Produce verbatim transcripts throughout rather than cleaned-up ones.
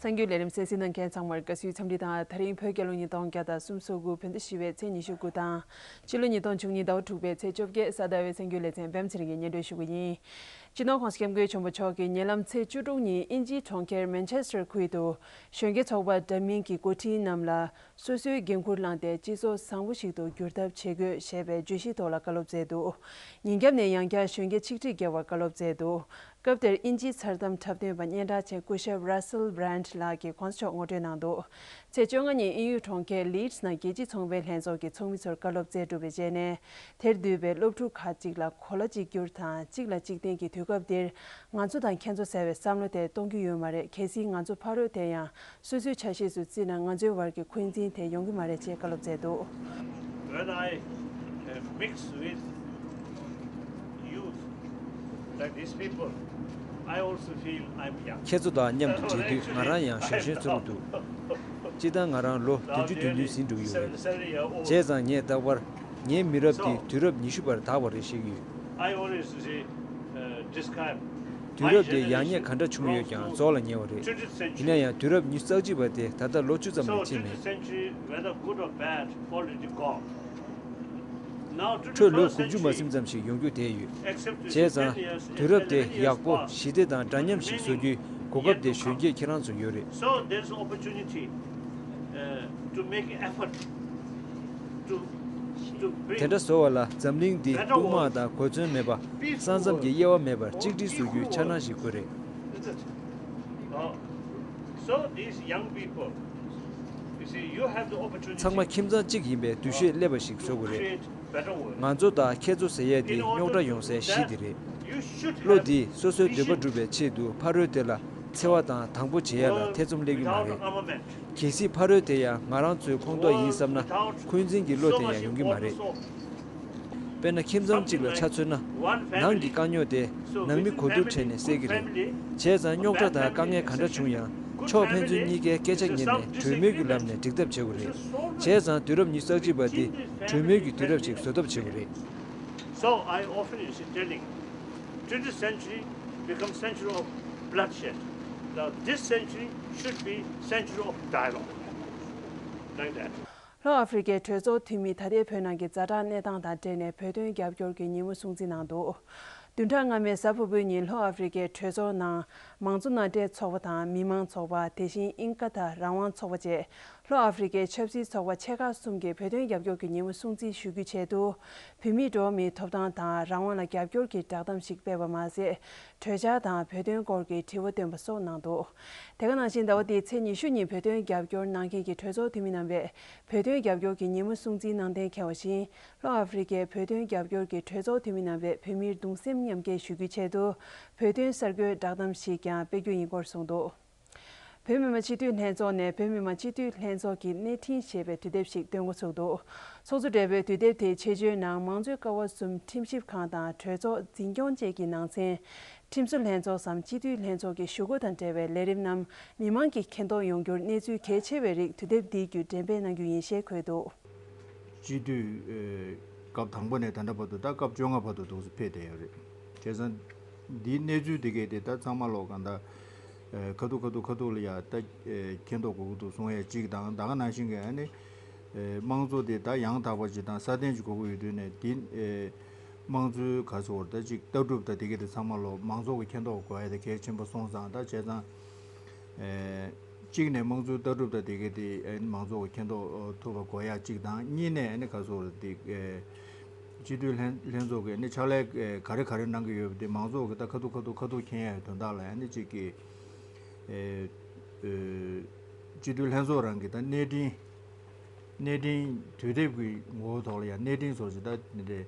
གསར་འགྱུར་ལས་རིམ་གསན་གཟིགས་གནང་མཁན་ཚང་མར་དགའ་བསུའི་འཚམས་འདྲི་དང་། ད་རིང་བོད་རྒྱལ་ལོ་ཉིས་སྟོང་བརྒྱ་དང་སུམ་ཅུ་སོ་དགུ་བོད་ཟླ་བཞི་པའི་ཚེས་ཉི་ཤུ་དགུ་དང་། སྤྱི་ལོ་ཉིས་སྟོང་བཅུ་གཉིས་ཟླ་བ་དྲུག་པའི་ཚེས་བཅོ་བརྒྱད། གཟའ་ཟླ་བའི་གསར་འགྱུར་ལེ་ཚན་པད་མ་ཚེ་རིང་གིས་སྙན་སྒྲོན་ཞུ་གི་ཡིན། སྤྱི་ནོར་༸གོང་ས་༸སྐྱབས་མགོན་ཆེན་པོ་མཆོག་གིས་ཉེ་ལམ་ཚེས་བཅུ་དྲུག་ཉིན་དབྱིན་ཇིའི་གྲོང་ཁྱེར་མན་ཆེ་སི་ཊར་ཁུལ་དུ་གཞོན་སྐྱེས་ཚོགས་པ་འདྲ་མིན་གྱི་འགོ་ཁྲིད་རྣམས་ལ། སོ་སོའི་འགན་འཁུར་བླངས་ཏེ་སྤྱི་ཚོགས་བཟང་པོ་ཞིག་ཏུ་འགྱུར་ཐབས་བྱེད་དགོས་ཞེས་པའི་བརྗོད་གཞིའི་ཐོག་ལ་བཀའ་སློབ་སྩལ་འདུག་ཉིན་རྒྱབ་ནས་ཡང་བསྐྱར་གཞོན་སྐྱེས་ཆིག་ཁྲི་བརྒལ་བར་བཀའ་སློབ་སྩལ་འདུག་སྐབས་དེར་དབྱིན་ཇིའི་མཚར་གཏམ་འཁྲབ་སྟོན་པ་སྙན་གྲགས་ཅན་སྐུ་ཞབས་Russell Brand ལགས་ཀྱིས་གོང་ས་མཆོག་ངོ་སྤྲོད་གནང་འདུག་ཚེས་བཅོ་ལྔ་ཉིན་དབྱིན་ཡུལ་གྲོང་ཁྱེར་Leeds ནང་རྒྱལ་སྤྱིའི་ཚོང་པའི་ལྷན་ཚོགས་ཀྱི་ཚོགས་མི་ཚོར་བཀའ་སློབ་སྩལ་གྲུབ་པའི་རྗེས་ནས། དེར་འདུས་པའི་སློབ་ཕྲུག་ཁག་ཅིག་ལ་གོ་ལ་གཅིག་གྱུར་དང་གཅིག་ལ་གཅིག་བརྟེན་གྱི་དུས་སྐབས་འདིར། ང་ཚོ་དང་ཁྱེད་ཚོ་ཟེར་བའི་བསམ་བློ་དེ་གཏོང་རྒྱུ་ཡོད་མ་རེད། གལ་སྲིད་ང་ཚོ་ཕ་རོལ་དེ་ཡང་སོ་སོའི་ཆ་ཤས་སུ་བརྩིས་ན། ང་ཚོའི་བར་གྱི་འཁོན་འཛིན་དེ་ཡོང་གི་མ་རེད་ཅེས་བཀའ་སློབ་སྩལ་འདུག When I uh, mix with youth like these people, I also feel I'm young. ཁྱེད་ཚོ་དང་མཉམ་དུ་འབྲེལ་དུས་ང་རང་ཡང་གཞོན་གཞོན་ཚོར་འདུག་སྤྱིར་བཏང་ང་རང་ལོ་བདུན་ཅུ་དོན་བདུན་ཟིན་འགྲོ་གི་ཡོད་རེད། བྱས་ཙང་ངས་རྟག་པར། ངའི་མི་རབས་འདི་དུས་རབས་ཉི་ཤུ་པར་དར་བ་རེད་བཤད་ཀྱི་ཡོད། I always say, uh, describe དུས་རབས་དེ་ཡག་ཉེས་ག་འདྲ་བྱུང་ཡོད་ཀྱང་རྫོགས་ལ་ཉེ་བ་རེད། ཡིན་ན་ཡང་དུས་རབས་ཉི་ཤུ་རྩ་གཅིག་པ་དེ་ད་ལྟ་ལོ་བཅུ་ཙམ་ལས་ཕྱིན་མེད། Century, whether good or bad, already gone. Now, འཕྲོས་ལོ་དགུ་བཅུ་མ་ཟིན་ཙམ་ཞིག་ཡོང་རྒྱུ་དེ་ཡོད། བྱས་ཙང་དུས་རབས་དེ་ཡག་པོ་ཞི་བདེ་དང་འདྲ་མཉམ་ཞིག་བཟོ་རྒྱུའི་གོ་སྐབས་དེ་གཞོན་སྐྱེས་ཁྱེད་རང་ཚོ་ཡོད་རེད། So there's opportunity uh, to make effort to to bring དེ་འདྲ་བཟོ་བ་ལ་འཛམ་གླིང་འདི་དཔུང་དམག་དང་གོ་མཚོན་མེད་པ་ས་མཚམས་ཀྱི་དབྱེ་བ་མེད་པར་གཅིག་སྒྲིལ་བཟོ་རྒྱུའི་འཆར་སྣང་ཞིག་དགོས་རེད། Isn't it? Uh, so these young people, you see, you have the opportunity. ཚང་མ་ཁྱིམ་ཚང་གཅིག་ཡིན་པའི་འདུ་ཤེས་སླེབས་པ་ཞིག་བཟོ་དགོས་རེད། ང་ཚོ་དང་ཁྱེད་ཚོ་ཟེར་ཡས་འདི་རྙོག་དྲ་ཡོང་སའི་གཞི་འདི་རེད། བློ་འདིས་སོ་སོའི་འདོད་པ་སྒྲུབ་པའི་ཆེད་དུ་ཕ་རོལ་དེ་ལ་འཚེ་བ་དང་དང་པོ་བྱེད་ཡ་ལ་ཐེ་ཚོམ་སླེབས་ཀྱི་མ་རེད། གལ་སྲིད་ཕ་རོལ་དེ་ཡང་ང་རང་ཚོའི་ཁོངས་གཏོགས་ཡིན་བསམ་ན་འཁོན་འཛིན་གྱི་བློ་དེ་ཡང་ཡོང་གི་མ་རེད། དཔེར་ན་ཁྱིམ་ཚང་གཅིག་ལ་ཆ་མཚོན་ན། ནང་གི་དཀའ་རྙོག་དེ་ནང་མི་གོ་བསྡུར་བྱས་ནས་སེལ་གྱི་རེད། བྱས་ཙང་རྙོག་དྲ་དང་དཀའ་ངལ་ག་འདྲ་བྱུང་ཡང་ཕྱོགས་ཕན་ཚུན་གཉིས་ཀས་སྐད་ཆ་བསྙད་ནས་གྲོས་མོལ་གྱི་ལམ་ནས་འགྲིག་ཐབས་བྱེད་དགོས་རེད། བྱས་ཙང་དུས་རབས་ཉི་ཤུ་རྩ་གཅིག་པ་འདི་གྲོས་མོལ་གྱི་དུས་རབས་ཤིག་བཟོ་ཐབས་བྱེད་དགོས་རེད། So I often used to telling, twentieth century becomes century of bloodshed. Now this century should be century of dialogue. Like that. ལྷོ་ཨ་ཧྥེ་རི་ཁའི་གྲོས་ཚོགས་འཐུས་མིས་ད་ལྟའི་བོད་ནང་གི་ཛ་དྲག་གནས་སྟངས་དང་འབྲེལ་ནས་བོད་དོན་རྒྱབ་སྐྱོར་གྱི་ཉིན་མོ་སྲུང་བརྩི་གནང་འདུག་བདུན་ཕྲག་སྔ་མའི་གཟའ་ཕུར་བུའི་ཉིན་ལྷོ་ཨ་ཧྥེ་རི་ཁའི་གྲོས་ཚོགས་ནང་མང་གཙོ་མནའ་འབྲེལ་ཚོགས་པ་དང་མི་མང་ཚོགས་པ། དེ་བཞིན་ཨིན་ཀ་ཐ་རང་དབང་ཚོགས་པ་བཅས་ལྷོ་ཨ་ཧྥེ་རི་ཁའི་ཆབ་སྲིད་ཚོགས་པ་ཆེ་ཁག་གསུམ་གྱིས་བོད་དོན་རྒྱབ་སྐྱོར་གྱི་ཉིན་མོ་སྲུང་བརྩི་ཞུ་རྒྱུའི་ཆེད་དུ། བོད་མིའི་འགྲོ་བ་མིའི་ཐོབ་ཐང་དང་རང་དབང་ལ་རྒྱབ་སྐྱོར་གྱི་བསྒྲགས་གཏམ་ཞིག་སྤེལ་བ་མ་ཟད། གྲོས་འཆར་དང་བོད་དོན་སྐོར་གྱི་དྲི་བ་བཏོན་པ་སོགས་གནང་འདུག་དེ་ག་ནང་བཞིན་ཟླ་བ་འདིའི་ཚེས་ཉི་ཤུ་ཉིན་བོད་དོན་རྒྱབ་སྐྱོར་གནང་མཁན་གྱི་གྲོས་ཚོགས་འཐུས་མི་རྣམ་པས་བོད་དོན་རྒྱབ་སྐྱོར་གྱི་ཉིན་མོ་སྲུང་བརྩིའི་ནང་དོན་འཁྱེར་བ་བཞིན། ལྷོ་ཨ་ཧྥེ་རི་ཁའི་བོད་དོན་རྒྱབ་སྐྱོར་གྱི་གྲོས་ཚོགས་འཐུས་མི་རྣམ་པས་བོད་མིར་གདུང་སེམས་མཉམ་སྐྱེད་ཞུ་རྒྱུའི་ཆེད་དུ། བོད་དོན་གསར་འགོད་བསྒྲགས་གཏམ་ཞིག་ཀྱང་སྤེལ་རྒྱུ་ཡིན་སྐོར་གསུངས་འདུག་བོད་མི་མང་སྤྱི་འཐུས་ལྷན་ཚོགས་ནས་བོད་མི་མང་སྤྱི་འཐུས་ལྷན་ཚོགས་ཀྱི་གནས་འཕྲིན་ཞེས་པའི་དུས་དེབ་ཞིག་འདོན་འགོ་ཚུགས་འདུག་ཚོགས་གཙོ་སྦྲེལ་པོས་དུས་དེབ་དེའི་ཆེད་བརྗོད་ནང་། མང་གཙོའི་ཀ་བ་གསུམ་ཁྲིམས་ཞིབ་ཁང་དང་གྲོས་ཚོགས་འཛིན་སྐྱོང་བཅས་ཀྱི་ནང་ཚན། ཁྲིམས་བཟོ་ལྷན་ཚོགས་སམ་སྤྱི་འཐུས་ལྷན་ཚོགས་ཀྱི་ཞུ་སྒོ་དང་འབྲེལ་བའི་ལས་རིམ་རྣམས་མི་མང་གིས་མཁྱེན་རྟོགས་ཡོང་རྒྱུར་གནས་ཚུལ་གལ་ཆེ་བའི་རིགས་དུས་དེབ་འདི་བརྒྱུད་འགྲེམས་སྤེལ་གནང་རྒྱུ་ཡིན་ཞེས་འཁོད་འདུག་སྤྱི་འཐུས་ཨེ་སྐབས་དང་པོ་ནས་ད་ལྟ་བར་དུ་ད་སྐབས་བཅོ་ལྔ་བར་དུ་འདུག་སེ་ཕེབས་བསྡད་ཡོད་རེད། བྱས་ཙང་འདིའི་གནས་ཚུལ་དེ་གས་དེ་ད་ཚང་མ་ལོག་གང་ལྟར་ཨེ་ཁ་ཐུག་ཁ་ཐུག་ཁ་ཐུག་ལ་ཡ་ད་ཨེ་མཁྱེན་རྟོགས་དགོས་ཀྱི་འདུག་གསུང་ཡ་གཅིག་དང་། ད་ག་ནང་བཞིན་གྱི་ཨ་ནི་ཨེ་དམངས་གཙོ་དེ་ད་ཡང་དག་པ་ཅིག་དང་སྲ་བརྟན་ཅིག་དགོས་ཀྱི་ཡོད་དུས་ནས། འདི་ཨེ་དམངས་གཙོའི་ག་ཟེར་བ་ད་ཅིག་ལྟ་གྲུབ་དང་དེ་གས་དེ་ཚང་མ་ལོག་མང་ཚོགས་ཀྱི་མཁྱེན་རྟོགས་དགོས་ཡ་དེ་གལ་ཆེན་པོ་སོང་ཙང་། ད་བྱས་ཙང་ཨེ་གཅིག་ནས་དམངས་གཙོའི་ལྟ་གྲུབ་དང་དེ་གས་དེ་ཨེ་མང་ཚོགས་ཀྱི་མཁྱེན་རྟོགས་ཐུབ་པ་དགོས་ཡ་གཅིག་དང་། གཉིས་ནས་ཨ་ནི་ག་ཟེར་བ་དེ་ཨེ་སྤྱི་འཐུས་ལྷན་ལྷན་ཚོགས་ཀྱིས་ཨ་ནི་ཕྱག་ལས་ཨེ་ག་རེ་ག་རེ་གནང་གི་ཡོད་པ་དེ་མང་ཚོགས་ཀྱིས་ད་ཁ་ཐུག་ཁ་ཐུག་ཁ་ཐུག་མཁྱེན་ཡ་ཡི་དོན་དག་ལ་ཨ་ནི་གཅིག་གི་ཨེ་ཨེ་སྤྱི་འཐུས་ལྷན་ཚོགས་རང་གི་ད་གནས་འཕྲིན་གནས་འཕྲིན་དུས་དེབ་ཀྱི་ངོ་བོ་ཐོག་ལ་ཡང་གནས་འཕྲིན་སོགས་ཀྱི་ད་འདི་འདྲའི་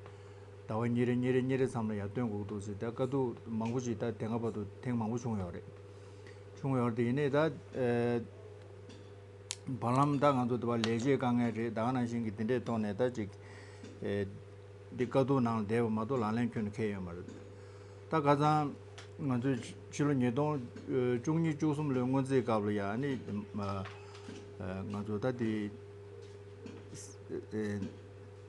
ཟླ་བ་གཉིས་རེ་གཉིས་རེ་གཉིས་རེ་མཚམས་ལ་ཡང་སྟོན་དགོས་ཀྱི་འདུག་ཟེར། ད་དཀའ་སྡུག་མང་པོ་ཞིག་ད་དེ་སྔ་བར་དུ་ཐེངས་མང་པོ་བྱུང་ཡོད་རེད། བྱུང་ཡོད་རེད། དེ་ཡིན་ནའི་ད་ཨེ་བར་ལམ་ད་ང་ཚོ་དེ་བ་ལས་བྱེད་དཀའ་ངལ་རེད། ད་ག་ནང་བཞིན་གྱི་དེ་འདྲའི་ཐོག་ནས་ད་ཅིག་ཨེ་འདི་དཀའ་སྡུག་ནང་ལ་བསྡད་པ་མ་གཏོགས་ལག་ལེན་ཁྱོན་ནས་འཁེལ་ཡོད་མ་རེད། ད་ཁ་སང་ང་ཚོས་ཕྱི་ལོ་ཉིས་སྟོང་བཅུ་གཉིས་བཅུ་གསུམ་ལོའི་སྔོན་རྩིས་སྐབས་ལ་ཡང་ནི་ང་ཚོ་ད་དེ་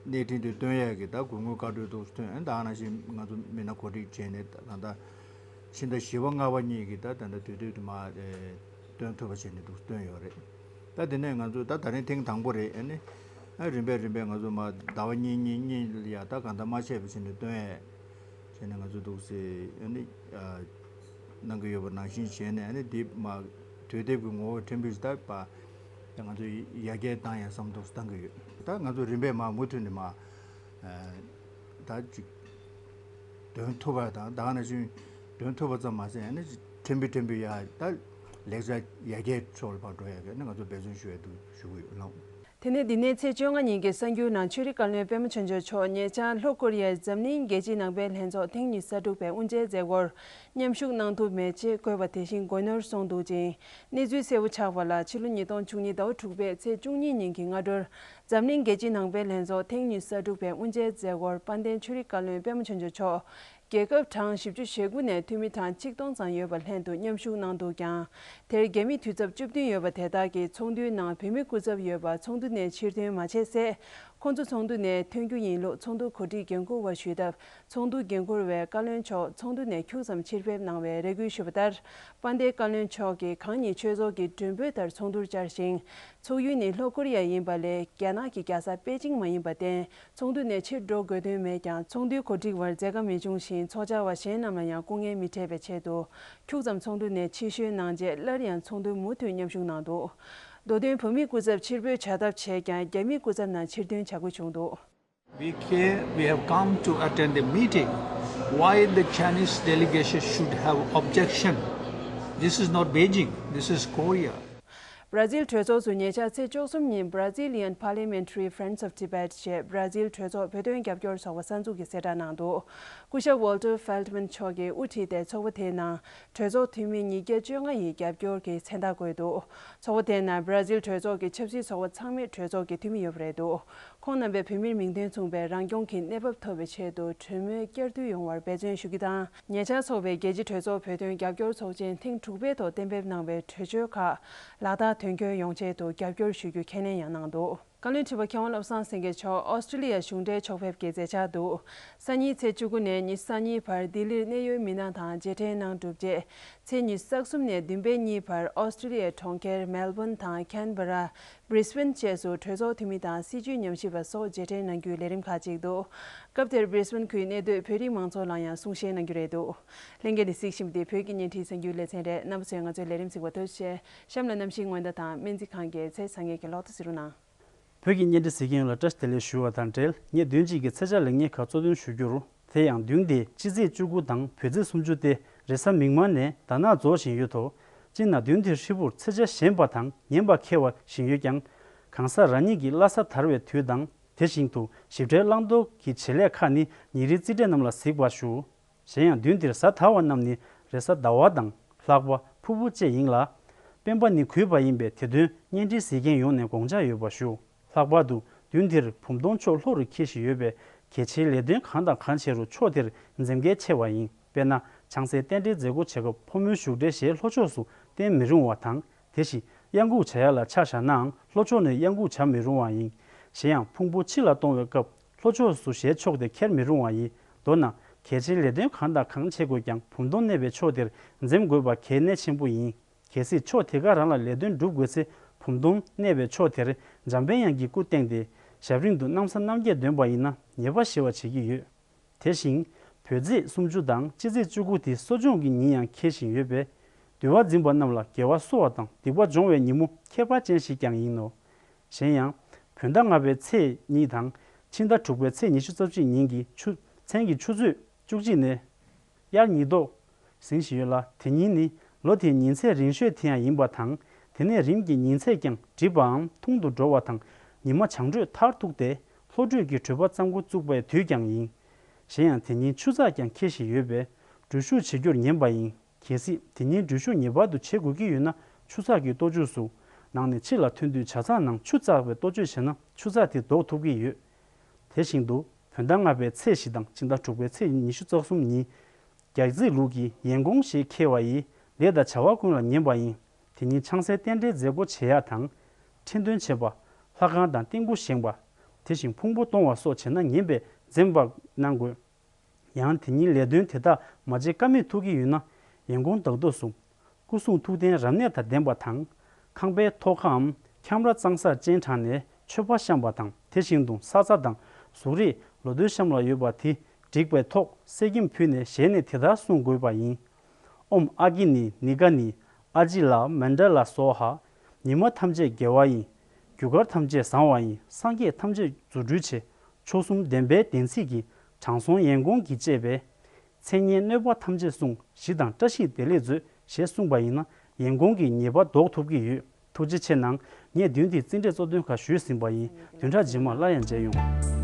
གནས་འཕྲིན་དེ་སྟོན་ཡས་ཀྱི་ད་དགོས་མཁོའི་བཀའ་འཁྲོལ་འདུག་ཐོན། ད་ག་ནང་བཞིན་ང་ཚོ་མི་སྣ་གོ་སྒྲིག་བྱས་ནས་ད་ད་ཕྱི་ཟླ་བཞི་པ་ལྔ་པ་གཉིས་ཀྱི་ད་ད་ད་དུས་དུས་དུ་མ་ སྟོན་ཐུབ་པ་བྱས་ནས་འདུག་སྟོན་ཡོད་རེད། ད་དེ་ནས་ང་ཚོ་ད་ད་རིང་ཐེངས་དང་པོ་རེད། ཨ་ནི་ཨ་རིམ་པས་རིམ་པས་ང་ཚོ་མ་ཟླ་བ་གཉིས་གཉིས་གཉིས་ལ་ཡ་ད་གང་ལྟར་མ་ཆད་པ་བྱས་ནས་སྟོན་ཡས་བྱས་ནས་ང་ཚོ་འདུག་སེ་ཨ་ནི་ཨ་གནང་གི་ཡོད་པ་ནང་བཞིན་བྱས་ནས། ཨ་ནི་འདི་མ་དུས་དེབ་ཀྱི་ངོ་བོ་ཕྲན་བུ་ཞིག་ད་པ་ད་ང་ཚོ་ཡར་རྒྱས་བཏང་ཡས་བསམ་འདུག་བཏང་གི་ཡོད། ད་ང་ཚོ་རིམ་པས་མ་མུ་མཐུད་ནས་མ་ཨ་ད་ཅིག་འདོན་ཐུབ་པ་དང་། ད་ག་ནང་བཞིན་འདོན་ཐུབ་པ་ཙམ་མ་ཟད། ཨ་ནི་ཕྲན་བུ་ཕྲན་བུ་ཡ་ད་ལེགས་ཆ་ཡར་རྒྱས་ཕྱོགས་ལ་ཕར་འགྲོ་ཡ་གི་ཨ་ནི་ང་ཚོ་འབད་བརྩོན་ཞུ་ཡ་འདུག་ཞུ་གི་ཡོད་ལགས། དེ་ནས་འདི་ནས་ཚེས་བཅོ་ལྔ་ཉིན་གྱི་གསར་འགྱུར་ནང་ཆོས་རིག་བཀའ་བློན་པད་མ་ཆོས་འབྱོར་མཆོག་ཉེ་ཆར་ལྷོ་ཀོ་རི་ཡའི་འཛམ་གླིང་རྒྱལ་སྤྱིའི་ནང་པའི་ལྷན་ཚོགས་ཐེངས་ཉི་ཤུ་རྩ་དྲུག་པའི་དབུ་འབྱེད་མཛད་སྒོར་མཉམ་ཞུགས་གནང་ཐུབ་མེད་ཅེས་བཀོད་པ་དེ་བཞིན་སྒོ་ནོར་སོང་འདུག་ཅིང་། གནས་ཚུལ་གསལ་པོ་ཆགས་པ་ལ་ཕྱི་ལོ་ཉིས་སྟོང་བཅུ་གཉིས་ཟླ་བ་དྲུག་པའི་ཚེས་བཅུ་གཉིས་ཉིན་གྱི་སྔ་དྲོར་འཛམ་གླིང་རྒྱལ་སྤྱིའི་ནང་པའི་ལྷན་ཚོགས་ཐེངས་ཉི་ཤུ་རྩ་དྲུག་པའི་དབུ་འབྱེད་མཛད་སྒོར་དཔལ་ལྡན་ཆོས་རིག་བཀའ་བློན་པད་མ་ཆོས་འབྱོར་མཆོག་རྒྱལ་ཁབ་གྲངས་བཞི་བཅུ་ཞེ་དགུ་ནས་འཐུས་མི་གྲངས་ཆིག་སྟོང་ཙམ་ཡོད་པ་ལྷན་དུ་མཉམ་ཞུགས་གནང་འདུག་ཀྱང་། དེར་རྒྱ་མི་འཐུས་ཚབ་བཅུ་བདུན་ཡོད་པ་དེ་དག་གིས་ཚོགས་འདུའི་ནང་བོད་མི་སྐུ་ཚབ་ཡོད་པ་ཚོགས་འདུ་ནས་ཕྱིར་འདོན་མ་བྱས་ཚེ། ཁོང་ཚོ་ཚོགས་འདུ་ནས་ཐོན་རྒྱུ་ཡིན་ལུགས་ཚོགས་འདུ་གོ་སྒྲིག་འགན་འཁུར་བར་ཞུས་སྟབས། ཚོགས་འདུ་འགན་འཁུར་བས་བཀའ་བློན་མཆོག་ཚོགས་འདུ་ནས་ཁྱུག་ཙམ་ཕྱིར་ཕེབས་གནང་བའི་རེ་སྐུལ་ཞུས་པ་ལྟར། དཔལ་ལྡན་བཀའ་བློན་མཆོག་གིས་གང་ཉིད་ཆོས་ཚོགས་ཀྱི་མགྲོན་འབོད་ལྟར་ཚོགས་འདུར་བཅར་ཞིང་། ཚོགས་ཡུལ་ནི་ལྷོ་ཀོ་རི་ཡ་ཡིན་པ་ལས། རྒྱ་ནག་གི་རྒྱལ་ས་པེ་ཅིང་མ་ཡིན་པར་བརྟེན། ཚོགས་འདུ་ནས་ཕྱིར་འགྲོ་དགོས་དོན་མེད་ཀྱང་། ཚོགས་འདུའི་གོ་སྒྲིག་པར་མཛད་དཀའ་མི་འབྱུང་ཞིང་། ཚོགས་བཅར་བ་གཞན་རྣམས་ལ་ཡང་སྐུ་ངལ་མི་འཕྲད་པའི་ཆེད་དུ། ཁྱུག་ཙམ་ཚོགས་འདུ་ནས་ཕྱིར་བཤོལ་གནང་རྗེས། སླར་ཡང་ཚོགས་འདུར་མུ་མཐུད་མཉམ་ཞུགས་གནང་འདུག་མདོ་དོན་བོད་མིའི་སྐུ་ཚབ་ཕྱིར་འབུད་བྱ་ཐབས་བྱས་ཀྱང་། རྒྱ་མིའི་སྐུ་ཚབ་རྣམས་ཕྱིར་འདོན་བྱ་དགོས་བྱུང་འདུག We came, we have come to attend a meeting. Why the Chinese delegation should have objection? This is not Beijing, this is Korea. Brazil གྲོས་ཚོགས་སུ་ཉེ་ཆར་ཚེས་བཅུ་གསུམ་ཉིན་Brazilian Parliamentary Friends of Tibet ཞེས་Brazil གྲོས་ཚོགས་བོད་དོན་རྒྱབ་སྐྱོར་ཚོགས་པ་གསར་འཛུགས་ཀྱིས་གསལ་བསྒྲགས་གནང་འདུག་སྐུ་ཞབས་Walter Feltman མཆོག་གིས་དབུ་ཁྲིད་དེ་ཚོགས་པ་དེའི་ནང་གྲོས་ཚོགས་འཐུས་མི་ཉིས་བརྒྱ་བཅོ་ལྔ་ཡི་རྒྱབ་སྐྱོར་གྱི་མཚན་རྟགས་བཀོད་འདུག་ཚོགས་པ་དེའི་ནང་Brazil གྲོས་ཚོགས་ཀྱི་ཆབ་སྲིད་ཚོགས་པ་ཚང་མའི་གྲོས་ཚོགས་ཀྱི་འཐུས་མི་ཡོད་པ་རེད་འདུག་ཁོང་རྣམ་པས་བོད་མིར་མིང་དོན་མཚུངས་པའི་རང་སྐྱོང་གི་གནས་བབ་ཐོབ་པའི་ཆེད་དུ་གྲོས་མོལ་བསྐྱར་ཟློས་ཡོང་བར་འབད་བརྩོན་ཞུ་རྒྱུ་དང་། ཉེ་ཆར་འཚོགས་པའི་རྒྱལ་སྤྱིའི་གྲོས་ཚོགས་བོད་དོན་རྒྱབ་སྐྱོར་ཚོགས་ཆེན་ཐེངས་དྲུག་པའི་ཐོག་གཏན་འབེབས་གནང་བའི་གྲོས་ཆོད་ཁག་ལག་བསྟར་དོན་འཁྱོལ་ཡོང་ཆེད་དུ་རྒྱབ་སྐྱོར་ཞུ་རྒྱུ་ཁས་ལེན་ཡང་གནང་འདུག་བཀའ་བློན་ཁྲི་པ་མཁས་དབང་བློ་བཟང་སེང་གེ་མཆོག་ཨོ་སི་ཀྲི་ལི་ཡ་གཞུང་འབྲེལ་ཕྱོགས་ཕེབས་ཀྱི་མཛད་འཆར་འདུག་སང་ཉིན་ཚེས་བཅུ་དགུ་ནས་ཉི་ཤུ་རྩ་གཉིས་བར་ལྡི་ལིར་གནད་ཡོད་མི་སྣ་དང་མཇལ་འཕྲད་གནང་གྲུབ་རྗེས། ཚེས་ཉི་ཤུ་རྩ་གསུམ་ནས་བདུན་པའི་གཉིས་བར་ཨོ་སི་ཀྲི་ལི་ཡའི་གྲོང་ཁྱེར་མེལ་བོན་དང་ཁན་བྷ་ར། Brisbane བཅས་སུ་གྲོས་ཚོགས་འཐུས་མི་དང་སྲིད་བྱུས་ཉམས་ཞིབ་པ་སོགས་མཇལ་འཕྲད་གནང་རྒྱུའི་ལས་རིམ་ཁག་ཅིག་འདུག་སྐབས་དེར་Brisbane ཁུལ་གནས་སྡོད་བོད་རིགས་མང་ཚོགས་ལ་ཡང་གསུང་བཤད་གནང་རྒྱུ་རེད་འདུག་ལྷན་རྒྱས་འདི་གཟིགས་བཞིན་པ་འདི་བོད་ཀྱི་བརྙན་འཕྲིན་གསར་འགྱུར་ལེ་ཚན་རེད། རྣམ་པ་ཚོས་ང་ཚོའི་ལས་རིམ་གཟིགས་པར་ཐུགས་རྗེ་ཆེ། གཤམ་ལ་གནམ་གཤིས་སྔོན་བརྡ་དང་སྨན་རྩིས་ཁང་གི་ཚེས་བཟང་ངན་གྱི་ལོ་ཐོ་གཟིགས་རོགས་གནང་། བོད་ཀྱི་བརྙན་འཕྲིན་གཟིགས་མཁན་ཡོངས་ལ་བཀྲ་ཤིས་བདེ་ལེགས་ཞུ་བ་དང་འབྲེལ། ངས་བདུན་གཅིག་གི་ཚེས་ཆ་ལེགས་ཉེས་ཁག་གཙོ་འདོན་ཞུ་རྒྱུར། དེ་ཡང་བདུན་དེ་སྤྱི་ཚེས་བཅུ་དགུ་དང་བོད་ཚེས་སུམ་ཅུ་སྟེ་རེས་གཟའ་མིག་དམར་ནས་ཟླ་ནག་རྫོགས་བཞིན་ཡོད་དོ། སྤྱིར་ན་བདུན་དེ་ཧྲིལ་པོར་ཚེས་ཆ་ཞན་པ་དང་ངན་པ་འཁེལ་བ་བཞིན་ཡོད་ཀྱང་། གང་ཟག་རང་ཉིད་ཀྱི་བླ་གཟའ་དར་བའི་དུས་དང་། དེ་བཞིན་དུ་ཞིབ་ཕྲའི་བླང་དོར་གྱི་བྱེད་ལས་ཁག་ནི་ཉིན་རེའི་རྩིས་འབྲས་རྣམས་ལ་གཟིགས་པར་ཞུ། གཞན་ཡང་བདུན་དེར་གཟའ་དར་བ་རྣམས་ནི་རེས་གཟའ་ཟླ་བ་དང་ལྷག་པ། ཕུར་བུ་བཅས་ཡིན་ལ། སྤེན་པ་ནི་གུས་པ་ཡིན་པས་དེ་དོན་བརྙན་འཕྲིན་གཟིགས་མཁན་ཡོངས་ནས་དགོངས་འཇགས་ཡོད་པར་ཞུ། ལྷག་པར་དུ་བདུན་དེར་བུམ་སྟོང་ཕྱོགས་ལྷོ་རུ་འཁེལ་བཞིན་ཡོད་པས་གལ་ཆེའི་ལས་དོན་གང་དང་གང་བྱེད་རུང་ཕྱོགས་དེར་འཛེམ་གལ་ཆེ་བ་ཡིན། དཔེར་ན། ཆང་སའི་རྟེན་འབྲེལ་མཛད་སྒོ་བྱེད་སྐབས་ཕོ་མོའི་བཞུགས་གྲལ་གཞན་ལྷོ་ཕྱོགས་སུ་བསྟན་མི་རུང་བ་དང་། དེ་བཞིན་གཡང་འགུག་བྱ་ཡ་ལ་ཆ་བཞག་ནའང་ལྷོ་ཕྱོགས་ནས་གཡང་འགུག་བྱ་མི་རུང་བ་ཡིན། གཞན་ཡང་ཕུང་པོ་ཕྱི་ལ་གཏོང་བའི་སྐབས་ལྷོ་ཕྱོགས་སུ་གཞན་ཕྱོགས་དེ་འཁྱེར་མི་རུང་བ་ཡིན། མདོར་ན་གལ་ཆེའི་ལས་དོན་གང་དང་གང་བྱེད་དགོས་ཀྱང་བུམ་སྟོང་གནས་པའི་ཕྱོགས་དེར་འཛེམ་དགོས་པ་གལ་གནད་ཆེན་པོ་ཡིན། གལ་སྲིད་ཕྱོགས་དེ་ག་རང་ལ་ལས་དོན་སྒྲུབ་དགོས་ཚེ་བུམ་སྟོང་གནས་པའི་ཕྱོགས་དེར་འཇམ་དཔལ་དབྱངས་ཀྱི་སྐུ་བསྟན་ཏེ་ཞབས་རིམ་དུ་གནམ་ས་རྣམ་རྒྱལ་འདོན་པ་ཡིན་ན་ཉེས་པ་ཞི་བར་བྱེད་ཀྱི་ཡོད། དེ་བཞིན་བོད་ཚེས་སུམ་ཅུ་དང་སྤྱི་ཚེས་བཅུ་དགུ་དེ་གསོ་སྦྱོང་གི་ཉིན་ཡང་འཁེལ་བཞིན་ཡོད་པས། འདུལ་བ་འཛིན་པ་རྣམས་ལ་དགེ་བ་གསོ་བ་དང་སྡིག་པ་སྦྱོང་བའི་ཉིན་མོ་ཁྱད་པར་ཅན་ཞིག་ཀྱང་ཡིན་ནོ། གཞན་ཡང་། བོད་ཟླ་ལྔ་པའི་ཚེས་གཉིས་དང་ཕྱི་ཟླ་དྲུག་པའི་ཚེས་ཉི་ཤུ་རྩ་གཅིག་ཉིན་གྱི་ཆུ་མཚན་གྱི་ཆུ་ཚོད་བཅུ་གཅིག་ནས། དབྱར་ཉི་ལྡོག་ཟིན་བཞིན་ཡོད་ལ། དེ་ཉིན་ནི་ལོ་དེའི་ཉིན་ཚད་རིང་ཤོས་དེ་ཡང་ཡིན་པ་དང་། དེ་ནས་རིམ་གྱིས་ཉིན་ཚད་ཀྱང་འགྲིབ་པའམ་ཐུང་དུ་འགྲོ་བ་དང་། ཉི་མ་བྱང་དྲོད་མཐར་ཐུག་སྟེ་ལྷོ་དྲོད་ཀྱི་དྲོད་པ་རྩ་འགོ་བཙུགས་པའི་དུས་ཀྱང་ཡིན། གཞན་ཡང་དེ་ཉིན་ཆུ་ཚགས་ཀྱང་འཁེལ་བཞིན་ཡོད་པས་འགྲུལ་བཞུད་བྱེད་རྒྱུར་ཉན་པ་ཡིན། གལ་སྲིད་དེ་ཉིན་འགྲུལ་བཞུད་ངེས་པར་དུ་བྱེད་དགོས་ཀྱི་ཡོད་ན་ཆུ་ཚགས་ཀྱི་ལྟོ་ཆས་སུ་ནང་ནས་ཕྱི་ལ་ཐོན་དུས་ཇ་ཚགས་ནང་ཆུ་བཙགས་པའི་ལྟོ་ཆས་བྱས་ན་ཆུ་ཚགས་དེ་ལྡོག་ཐུབ་ཀྱི་ཡོད། དེ་བཞིན་དུ་བོད་ཟླ་ལྔ་པའི་ཚེས་བཞི་དང་ཕྱི་ཟླ་དྲུག་པའི་ཚེས་ཉི་ཤུ་རྩ་གསུམ་ཉིན་རྒྱ་རྩིས་ལུགས་ཀྱི་ཡན་གོང་ཞེས་འཁེལ་བ་ཡིས་ལས་དང་བྱ་བ་ཀུན་ལ་ཉན་པ་ཡིན། དེ་ཉིན་ཆང་སའི་རྟེན་འབྲེལ་མཛད་སྒོ་བྱེད་ཡག་དང་། ཁྲི་འདོན་བྱེད་པ། ལྷ་ཁང་དང་རྟེན་སྐུ་བཞེངས་པ། དེ་བཞིན་ཕུང་པོ་གཏོང་བ་སོགས་བྱེད་ན་ཉན་པས་འཛེམ་པ་གནང་དགོས། ཡང་དེ་ཉིན་ལས་དོན་དེ་དག་མ་བྱེད་ཀ་མེད་ཐུག་གི་ཡོད་ན་ཡན་གོང་ལྡག་ལྡོག་སུ། སྐུ་གསུང་ཐུགས་རྟེན་རབ་གནས་དང་ལྡན་པ་དང་། ཁང་པའི་ཐོག་ཁའམ་ཁྱམས་ར་གཙང་སར་སྤྱན་དྲངས་ནས་མཆོད་པ་བཤམས་པ་དང་། དེ་བཞིན་དུ་ས་རྩ་དང་གཟུགས་རིས་ལོ་ཐོའི་གཤམ་ལ་ཡོད་པ་དེ་བསྒྲིགས་པའི་ཐོག་གསེར་སྐྱེམས་ཕུལ་ནས་ཞལ་ནས་དེ་ལྟར་གསུང་དགོས་པ་ཡིན། ཨོཾ་ཨ་ཀི་ནི་ནི་ག་ནི་ཨ་ཇི་ལ་མཎྜལ་སྭཱ་ཧཱ། ཉི་མ་ཐམས་ཅད་དགེ་བ་ཡིན། རྒྱུ་སྐར་ཐམས་ཅད་བཟང་བ་ཡིན། སངས་རྒྱས་ཐམས་ཅད་རྫུ་འཕྲུལ་ཆེ། མཆོག་གསུམ་བདེན་པའི་བདེན་ཚིག་གིས། དྲང་སྲོང་ཡན་གོང་གིས་བཅས་པའི། མཚན་སྙན་གནོད་པ་ཐམས་ཅད་བསྲུང་། ཞི་དང་བཀྲ་ཤིས་བདེ་ལེགས་མཛོད། ཞེས་གསུངས་པ་ཡིན་ན་ཡན་གོང་གི་ཉེས་པ་ཟློག་ཐུབ་ཀྱི་ཡོད། ཐུགས་རྗེ་ཆེ་གནང་། ངས་བདུན་དེ་རྩིས་འབྲས་གཙོ་འདོན་ཁ་ཞུས་ཟིན་པ་ཡིན། བདུན་ཕྲག་རྗེས་མ་སླར་ཡང་མཇལ་ཡོང་།